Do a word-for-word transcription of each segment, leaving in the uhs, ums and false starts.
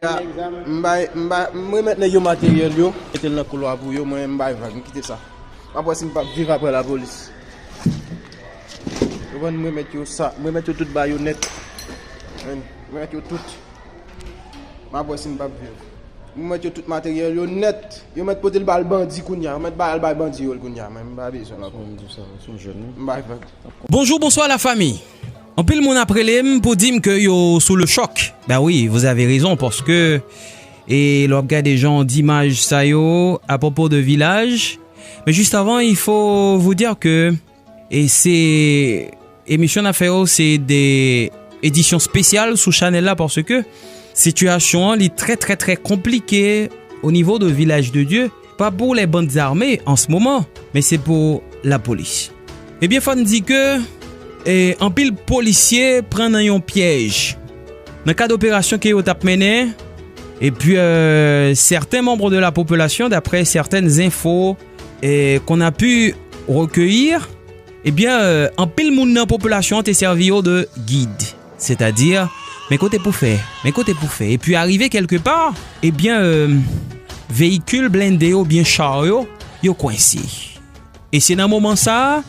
M bay, m bay, m remèt nèg yo materyèl yo. Mete l nan koulwa pou yo, mwen m bay vag, m kite sa. M ap wè si m p ap viv apre lapolis. Ou konprann, m remèt yo sa, m remèt yo tout bayonèt. M remèt yo tout. M ap wè si m p ap viv. M remèt yo tout materyèl yo nèt. Yo mèt pote l ba l bandi kounya. Yo mèt ba l bay bandi yo l kounya. Mwen m pa bezwen l ankò. M bay vag. Bonjour, bonsoir la famille. Anpil moun ap rele m pou di m ke yo sou le choc. Ben oui, vous avez raison, paske e lè w ap gade jan d imaj sa yo à propos de village. Mais juste avant, il faut vous dire que e se emisyon n ap fè yo, se de edisyon spesyal sou chanèl la, paske sitiyasyon an li trè trè trè konplike o nivo de Village de Dieu. Pa pou les bandes armées an se moman, men se pou lapolis. Ebyen, fò n di ke e, anpil polisye pran nan yon pyèj nan kad operasyon ke yo t ap mennen. Epi, euh, certains membres de la population, d'après certaines infos e, qu'on a pu recueillir, ebyen, euh, anpil moun nan popilasyon an te sèvi yo de gid. Sètadi, men kote pou fè, men kote pou fè. Epi arive kèlkepa, ebyen, euh, veyikil blende yo, byen cha yo, yo kwense. E se nan moman sa a,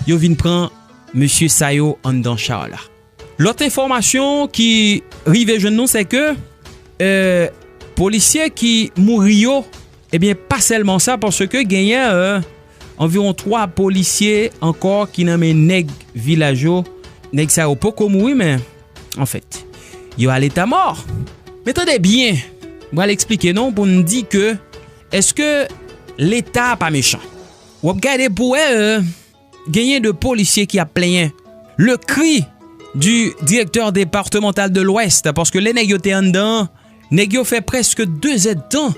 yo vin pran mesye sa yo anndan cha la. Lòt enfòmasyon ki rive jwenn nou, se ke, euh, polisye ki mouri yo, ebyen, pa sèlman sa, paske genyen, euh, anviwon twa polisye ankò ki nan men nèg vilaj yo. Nèg sa yo poko mouri, men, anfèt, yo a leta mò. Men tande byen, m pral eksplike nou pou n di ke, èske leta pa mechan? W ap gade pou wè, euh, genyen de polisye ki ap plenyen. Le cri du directeur départemental de l'Ouest, paske lè nèg yo te anndan, nèg yo fè prèske de zèdtan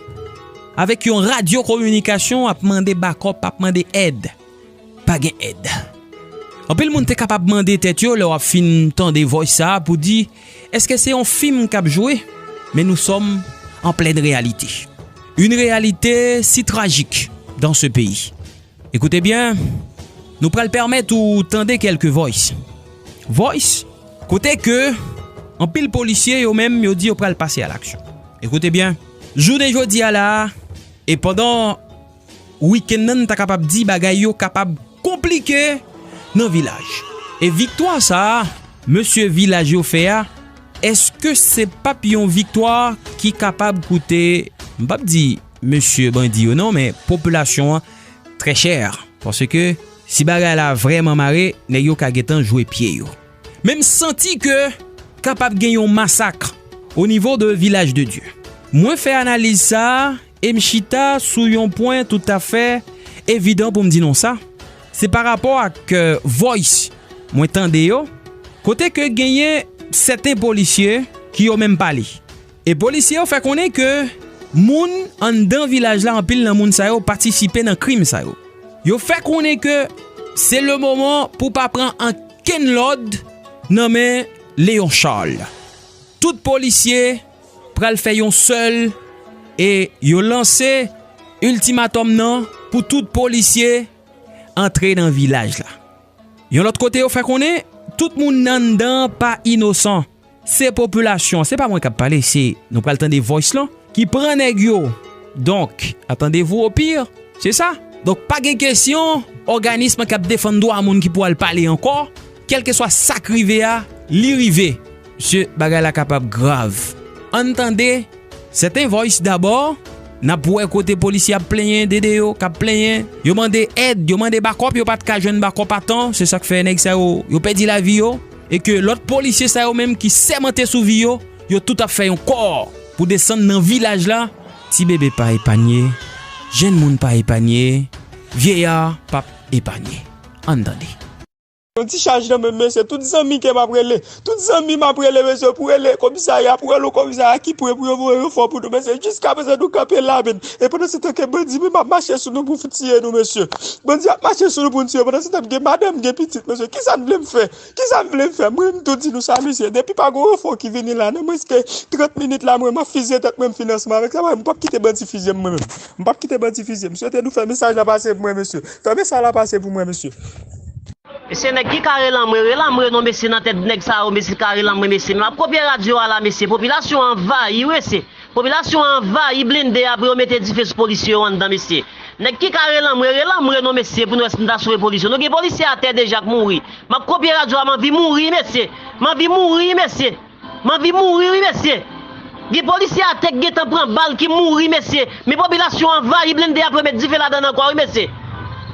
avèk yon radyo kominikasyon ap mande bakòp, ap mande èd. Pa gen èd. Anpil moun te kapab mande tèt yo lè w ap fin tande voice sa a pou di, èske se yon fim k ap jwe? Men nous sommes en pleine réalité. Une réalité si tragique dans ce pays. Écoutez bien, nou pral pèmèt ou tande kèlke voice. Voice, kote ke anpil polisye yo menm yo di yo pral pase a laksyon. Écoutez bien, jounen jodi a la, e pandan wikenn nan, n ta kapab di bagay yo kapab konplike nan vilaj. E viktwa sa a, mesye vilaj yo fè a, èske se p ap yon viktwa ki kapab koute, m p ap di mesye bandi yo non, men popilasyon an trè chè. Paske si bagay la vrèman mare, nèg yo ka gentan jwe pye yo. Men m santi ke kapab gen yon masak o nivo de Vilaj de Dye. Mwen fè analiz sa a e m chita sou yon pwen toutafè evidan pou m di nou sa. Se pa rapò ak, euh, voice mwen tande yo, kote ke genyen sèten polisye ki yo menm pale. E polisye yo fè konnen ke moun anndan vilaj la, anpil nan moun sa yo patisipe nan krim sa yo. Yo fè konnen ke se le moman pou pa pran ankenn lòd nan men Léon Charles. Tout polisye pral fè yon sèl e yo lanse iltimatòm nan pou tout polisye antre nan vilaj la. Yon lòt kote, yo fè konnen tout moun anndan an pa inosan. Se popilasyon, se pa mwen k ap pale, se, nou pral tande voice lan, ki pran nèg yo. Donc, attendez-vous au pire, se sa. Donk, pa gen kesyon òganis k ap defann dwa moun ki pou al pale ankò. Kèlkeswa sa k rive a, li rive. Mesye, bagay la kapab grav. Ann tande sèten voice dabò, n ap wè kote polisye ap plenyen, dede yo k ap plenyen, yo mande èd, yo mande bakòp, yo pa t ka jwenn bakòp a tan, se sa k fè nèg sa yo, yo pèdi lavi yo, e ke lòt polisye sa yo menm ki sèmante sou vi yo, yo tout ap fè yon kò pou desann nan vilaj la. Ti bebe pa epanye, jenn moun pa epanye, vyeya p ap epanye. Ann tande. Yon ti chaj nan men m, mesye, tout zanmi ke m ap rele, tout zanmi m ap rele, mesye, pou rele komisarya, pou rele komisarya ki pre pou yo voye ranfò pou nou, mesye. Jiskaprezan, nou kanpe la, menm. E pandan se tan ke bandi menm ap mache sou nou pou tiye nou, mesye. Bandi ap mache sou nou pou n tiye. Pandan se tan, m gen madanm, m gen pitit, mesye. Kisa n vle m fè? Kisa n vle m fè? Mwen, m tou di nou sa, mesye. Depi pa gon ranfò ki vini la, nan mwens ke trant minit la, mwen, m ap fizye tèt mwen, m fin ansanm avèk sa. Mwen, m p ap kite bandi fizye m, mwen menm. M p ap kite bandi fizye m. M swete nou fè mesaj la pase pou mwen, mesye. Fè mesaj la pase pou mwen, mesye. Mesye, nèg ki ka relanmwe, relanmwe non, mesye, nan tèt nèg sa yo, mesye, ka relanmwe, mesye. Men m ap kopye radyo a la, mesye. Popilasyon an anvayi, mesye. Popilasyon an anvayi blende a pou yo mete dife sou polisye yo anndan, mesye. Nèg ki ka rele anmwe, rele anmwe non, mesye, pou nou wè si nou ta sove polisye. Nou gen polisye atè deja k mouri. M ap kopye radyo a, m anvi mouri, mesye. M anvi mouri, mesye. M anvi mouri, wi, mesye. Gen polisye atè k gentan pran bal ki mouri, mesye. Men popilasyon an anvayi blende a pou yo met dife ladan l ankò, wi, mesye.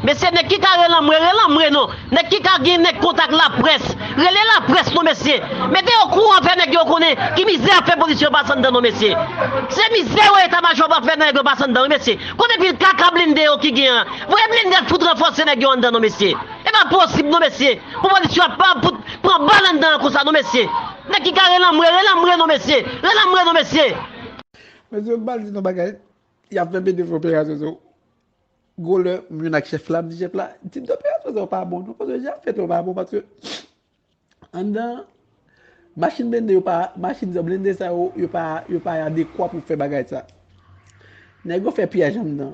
Mesye, nèg ki ka rele anmwe, rele anmwe non. Nèg ki ka gen nèg kontak laprès, rele laprès non, mesye. Mete yo okouran, fè nèg yo konnen ki mizè ap fè polisye yo pase anndan non, mesye. Se mizè yo eta majò ap fè nèg yo pase anndan, wi, mesye. Kote pil kaka blende yo ki gen an? Voye blende al fout ranfòse nèg yo anndan non, mesye. E pa posib non, mesye. Pou polisye ap pa fout pran bal anndan an konsa non, mesye. Nèg ki ka rele anmwe, rele anmwe non, mesye. Rele anmwe non, mesye. Mesye, m pral di nou bagay. Y ap fè pete fè operasyon sou. Gwo lè m jwenn ak chèf la, m di chèf la, tip de operasyon sa yo pa bon non, paske jan ap fèt yo pa bon, paske anndan machin blende yo pa, machin blende sa yo, yo pa, yo pa adekwa pou fè bagay sa. Nèg yo fè pyèj anndan.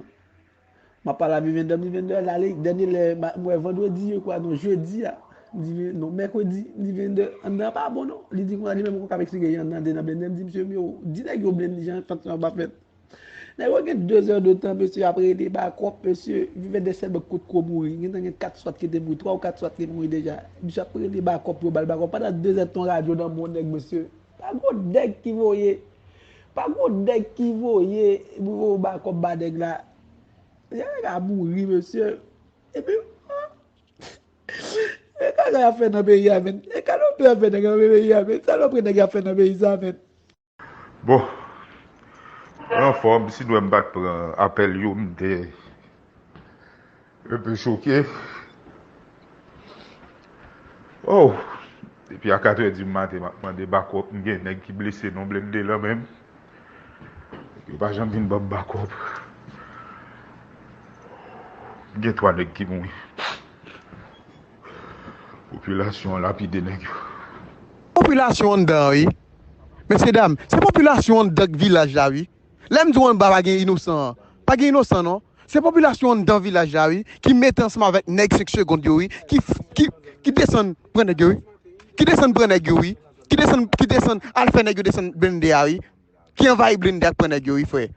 M ap pale a Vivender, Vivender al ale, dènye lè, m wè vandredi, je kwa, non, jedi a, m di, non, mèkredi, m di, Vivender, anndan an pa bon non. Li di konsa, li menm poko ka eksplike jan anndan an te nan blende, m di, mesye, yo, di nèg yo blende, jan fèt sa yo pa fèt. Nèg yo gen de zè de tan, mesye, ap rele bakòp, mesye. Vivender sèlman kout kou mouri. Gentan gen kat swat ki te mouri, twa ou kat swat ki mouri deja. Misye ap rele bakòp pou yo ba l bakòp. Pandan de zè de tan radyo nan men yon nèg, mesye. Pa gon nèg ki voye. Pa gon nèg ki voye pou voye bakòp ba nèg la. Nèg la mouri, mesye. Epi, e kaka y ap fè nan peyi a, menn. E ka nòpli y ap fè nèg nan peyi a, menn. Sa nòpli nèg y ap fè nan peyi sa, menn. Bon, mwen anfòm, si nou wè m pa t pran apèl yo, m te enpe choke. Oh, depi a katrè di maten, m ap mande bakòp, m gen nèg ki blese nan blende lan menm. Yo pa janm vin ban m bakòp. M gen twa nèg ki mouri. Popilasyon an lapide nèg yo. Popilasyon anndan an, wi. Mesye dam, se popilasyon anndan vilaj la, wi. Lè m di w annba pa gen inosan an, pa gen inosan non. Se popilasyon anndan vilaj la, wi, ki mete ansanm avèk nèg senk segond yo, wi, ki, ki, ki desann pran nèg yo, wi. Ki desann pran nèg yo, wi. Ki desann, ki desann al fè nèg yo desann blende a, wi. Ki anvayi blende ak pran nèg yo, wi, frè.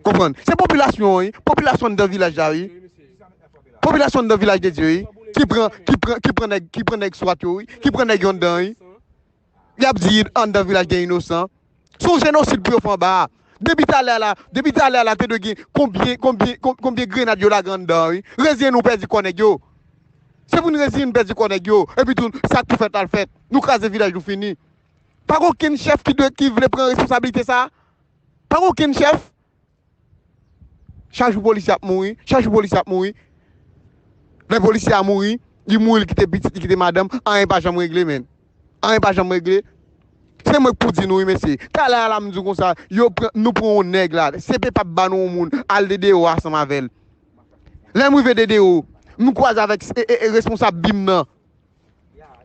Konprann? Se popilasyon, wi. Popilasyon anndan vilaj la, wi. Popilasyon anndan vilaj de Dye, wi. Ki pran, ki pran, ki pran nèg, ki pran nèg swat yo, wi. Ki pran nèg yo anndan, wi. Y ap di anndan vilaj gen inosan. Se yon jenosid pou yo fè anba a. Depi talè a la, depi talè a la, te dwe gen konbyen, konbyen, kon-, konbyen grenad yo lage anndan, wi. Reziyen nou pèdi kò nèg yo. Se pou n reziyen n pèdi kò nèg yo. Epi tou, sa k pou fèt la, l fèt. Nou kraze vilaj nou fini. Pa gen okenn chèf ki dwe, ki vle pran responsablite sa. Pa gen okenn chèf. Chak jou polisye ap mouri, chak jou polisye ap mouri. Lè polisye a mouri, li mouri, li kite pitit, li kite madanm, anyen pa janm regle, menn. Anyen pa janm regle. Se mwen k pou di nou, wi, mesye. Talè a la, m di w konsa, yo pran, nou pran yon nèg la, C P p ap ba nou yon moun, al de deyò ansanm avè l. Lè m rive de deyò, m kwaze avèk, e, e, e, responsab bim nan.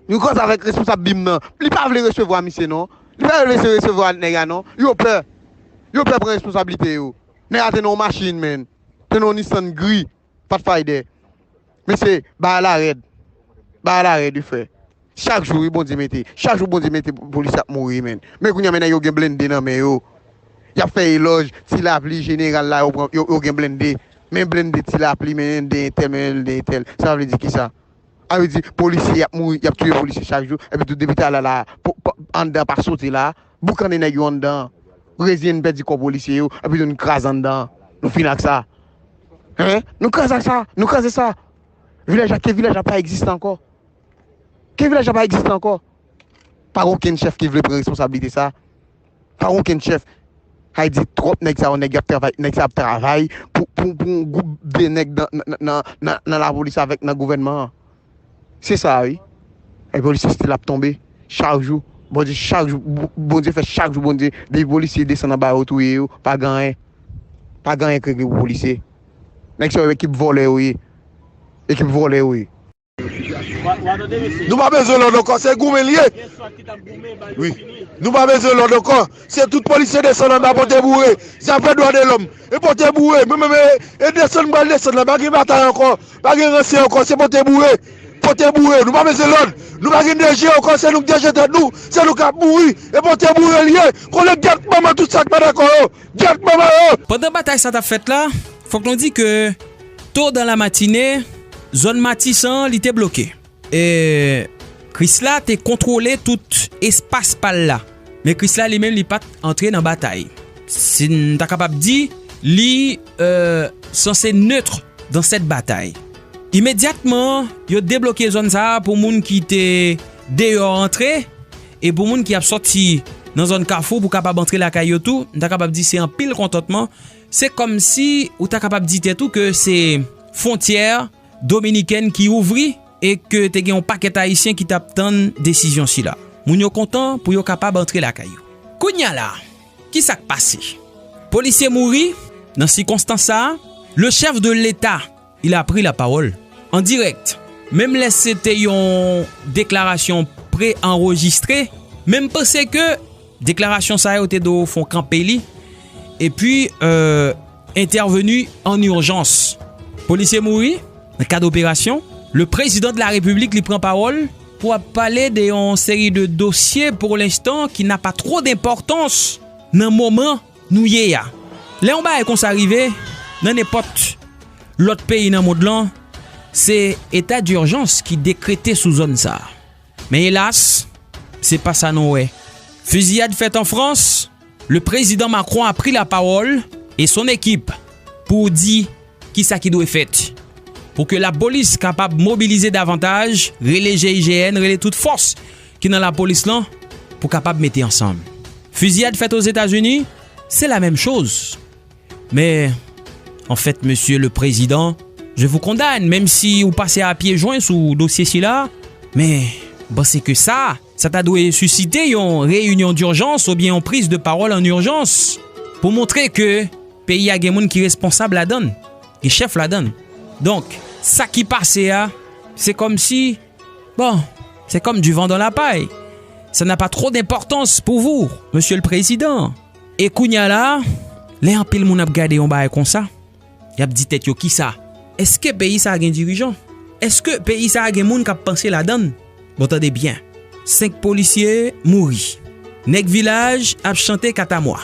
Nou koze avèk responsab bim nan. Li pa vle resevwa misye non. Li pa vle se resevwa nèg la non. Yo pè. Yo pè pran responsablite yo. Nèg la te nan yon machin, menn. Te nan yon Nissan gri. Pathfinder. Mesye, bagay la rèd. Bagay la rèd, wi, frè. Chak jou, wi, Bondye mete. Chak jou, Bondye mete polisye ap mouri, menn. Men kounye a, men nèg yo gen blende nan men yo. Y ap fè elòj, Ti Lapli, jeneral la, yo pran, yo, yo gen blende. Men blende Ti Lapli, men blende entèl, men blende entèl. Sa vle di kisa? Sa vle di, polisye, y ap mouri, y ap touye polisye chak jou. Epi tou, depi talè la, po-, po-, anndan pa soti la. Boukannen nèg yo anndan. Reziyen n pèdi kò polisye yo. Epi tou, n kraze anndan. Nou fini ak sa. Hein? Nou kraze ak sa. Nou kraze sa. Vilaj la, ke vilaj la pa egziste ankò. Ke vilaj la pa egziste ankò. Pa gen okenn chèf ki vle pran responsablite sa. Pa gen okenn chèf. Sa vle di twòp nèg sa yo, nèg y ap travay, nèg sa ap travay pou, pou, pou yon gwoup de nèg nan, nan, nan, nan, nan lapolis avèk nan gouvènman an. Se sa, wi. E polisye still ap tonbe. Chak jou. Bondye, chak jou. Bo-, Bondye fè chak jou, Bondye. Depi polisye desann anba yo touye yo, pa gen anyen. Pa gen anyen k regle pou polisye. Nèg sa yo ekip vòlè yo ye. Ekip vòlè yo ye. Nou pa bezwen lòd ankò, se goumen l ye. Wi. Nou pa bezwen lòd ankò. Se tout polisye desann anba pote boure. Zafè dwa de lòm. E pote boure. Mwen menm, e, e desann m pral desann la. Pa gen batay ankò. Pa gen ranse ankò. Se pote boure. Pote boure, nou pa bezwen lòd. Nou pa gen D G ankò, se nou k D G tèt nou, se nou k ap mouri. E pote boure l ye. Konnen gyèt manman tout sa k pa dakò yo. Gyèt manman yo. Pandan batay sa t ap fèt la, fòk nou di ke tôt dans la matinée, zòn Matisan li te bloke. E Krisla te kontwole tout espas pa l la. Men Krisla li menm li pa t antre nan batay. Si n ta kapab di, li euh, sanse neutre dans cette bataille. Imedyatman, yo debloke zòn sa a pou moun ki te deyò antre, e pou moun ki ap sòti nan zòn Kafou pou kapab antre lakay yo tou, m ta kapab di se anpil kontantman. Se kòmsi ou ta kapab di tèt ou ke se fwontyè dominikèn ki ouvri e ke te gen yon pakèt Ayisyen ki t ap tann desizyon sila. Moun yo kontan pou yo kapab antre lakay yo. Kounye a la, ki sa k pase? Polisye mouri nan sikonstans sa a. Le chef de l'État, il a pris la parole en direct. Menm lè se te yon deklarasyon pre-anrejistre, men m panse ke deklarasyon sa yo te dwe fè kanpe li, epi euh, intervenu en urgence. Polisye mouri nan kad operasyon. Le président de la République li pran pawòl pou ap pale de yon seri de dosye pour l'instant ki n'a pas trop d'importance nan moman nou ye a. Lè yon bagay konsa rive nan nenpòt lòt peyi nan mond lan, se eta dijans ki dekrete sou zòn sa a. Men elas, se pa sa nou wè. Fiziyad fèt an Frans, le président Macron a pris la parole et son équipe pou di ki sa ki dwe fèt pou ke lapolis kapab mobilize davantaj, rele G I G N, rele tout fòs ki nan lapolis lan pou kapab mete ansanm. Fiziyad fèt Ozetazini, se la menm choz. Men, anfèt, mesye le prezidan, je vous condamne, menm si ou pase a pye jwen sou dosye sila, men, m panse ke sa, sa ta dwe sisite yon reyinyon dijans oubyen yon priz de pawòl an ijans pou montre ke peyi a gen moun ki responsab ladan l, gen chèf ladan l. Donk, sa ki pase a, se kòmsi, bon, c'est comme du vent dans la paille. Ça n'a pas trop d'importance pour vous, monsieur le président. E kounye a la, lè anpil moun ap gade yon bagay konsa, y ap di tèt yo, kisa? Èske peyi sa a gen dirijan? Èske peyi sa a gen moun k ap panse ladan l? Bon, tande byen. Senk polisye mouri. Nèg vilaj ap chante katamwa.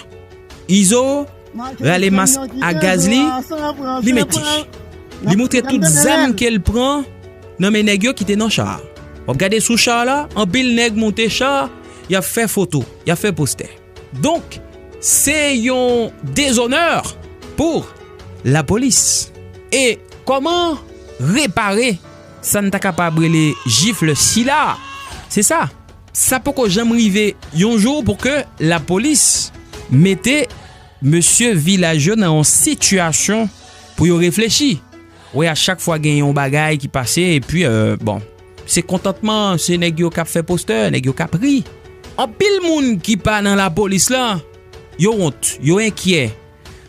Izo rale mas a gaz li, li mete. Li montre tout zam ke l pran nan men nèg yo ki te nan cha a. W ap gade sou cha la, anpil nèg monte cha, y ap fè foto, y ap fè postè. Donk, se yon dezonè pou lapolis. E kòman repare sa n ta kapab rele jifle sila? Se sa. Sa poko janm rive yon jou pou ke lapolis mete mesye vilaj yo nan yon sitiyasyon pou yo reflechi. Wi, a chak fwa gen yon bagay ki pase, epi, euh, bon, se kontantman, se nèg yo k ap fè postè, nèg yo k ap ri. Anpil moun ki pa nan lapolis la, yo wont, yo enkyè.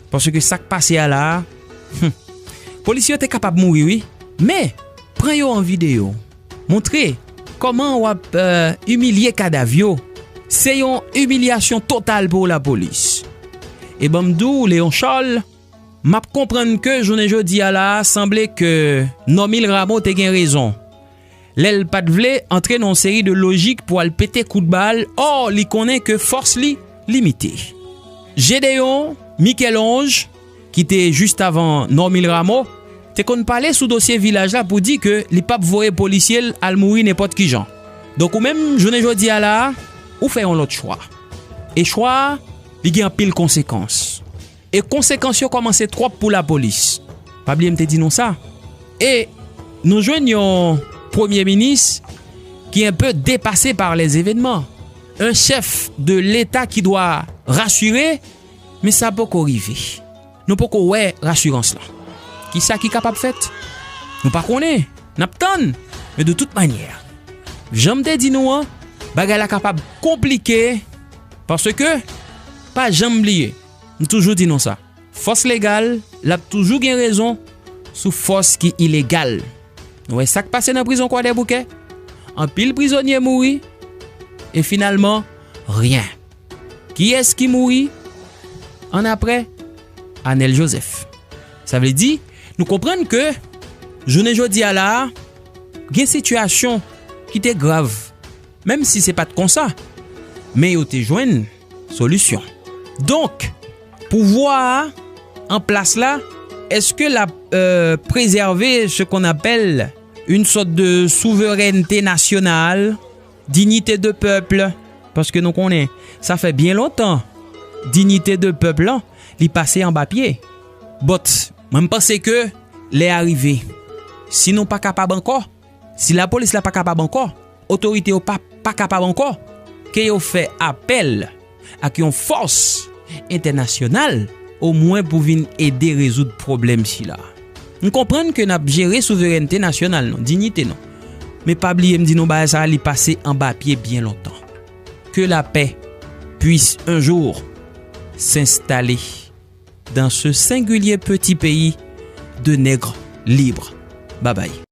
Paske sa k pase a la a, hmm, polisye yo te kapab mouri, wi. Men, pran yo an videyo. Montre kòman w ap, euh, imilye kadav yo. Se yon imilyasyon total pou lapolis. E ban m di w, Leon Charles, m ap konprann ke jounen jodi a la a, sanble ke Normil Rameau te gen rezon lè l pa t vle antre nan yon seri de lojik pou al pete kout bal, ò, li konnen ke fòs li limite. Jedeyon Michel-Ange, ki te jis avan Normil Rameau, te konn pale sou dosye vilaj la pou di ke li p ap voye polisye l al mouri nenpòt ki jan. Donk, ou menm, jounen jodi a la a, ou fè yon lòt chwa. E chwa a, li gen anpil konsekans. E konsekans yo kòmanse twòp pou lapolis. Pa bliye m te di nou sa. E nou jwenn yon premye minis ki un peu dépassé par les événements. Un chef de l'État qui doit rassurer, men sa poko rive. Nou poko wè rasirans lan. Kisa ki kapab fèt? Nou pa konnen. N ap tann. Men de tout manyè, jan m te di nou an, bagay la kapab konplike, paske, pa janm bliye, m toujou di nou sa, fòs legal, l ap toujou gen rezon sou fòs ki ilegal. Nou wè sa k pase nan prizon Kwadèboukè? Anpil prizonye mouri, e finalman, ryen. Kiyès ki mouri annapre? Anèl Jozèf. Sa vle di, nou konprann ke jounen jodi a la a, Gen sitiyasyon ki te grav, menm si se pa t konsa, men yo te jwenn solisyon. Donk, pouvwa a an plas la, èske l ap euh, préserver ce qu'on appelle une sorte de souveraineté nationale, dignité de peuple? Paske nou konnen, sa fè byen lontan, dignité de peuple lan, li pase anba pye. But, mwen m panse ke lè a rive, si nou pa kapab ankò, si lapolis la pa kapab ankò, otorite yo pa, pa kapab ankò, ke yo fè apèl ak yon fòs entènasyonal, omwen pou vin ede rezoud pwoblèm sila. M konprann ke n ap jere souverènte nasyonal nou, dinyite nou. Men pa bliye m di nou bagay sa a, li pase anba pye byen lontan. Que la paix puisse un jour s'installer dans ce singulier petit pays de nègres libres. Bye bye.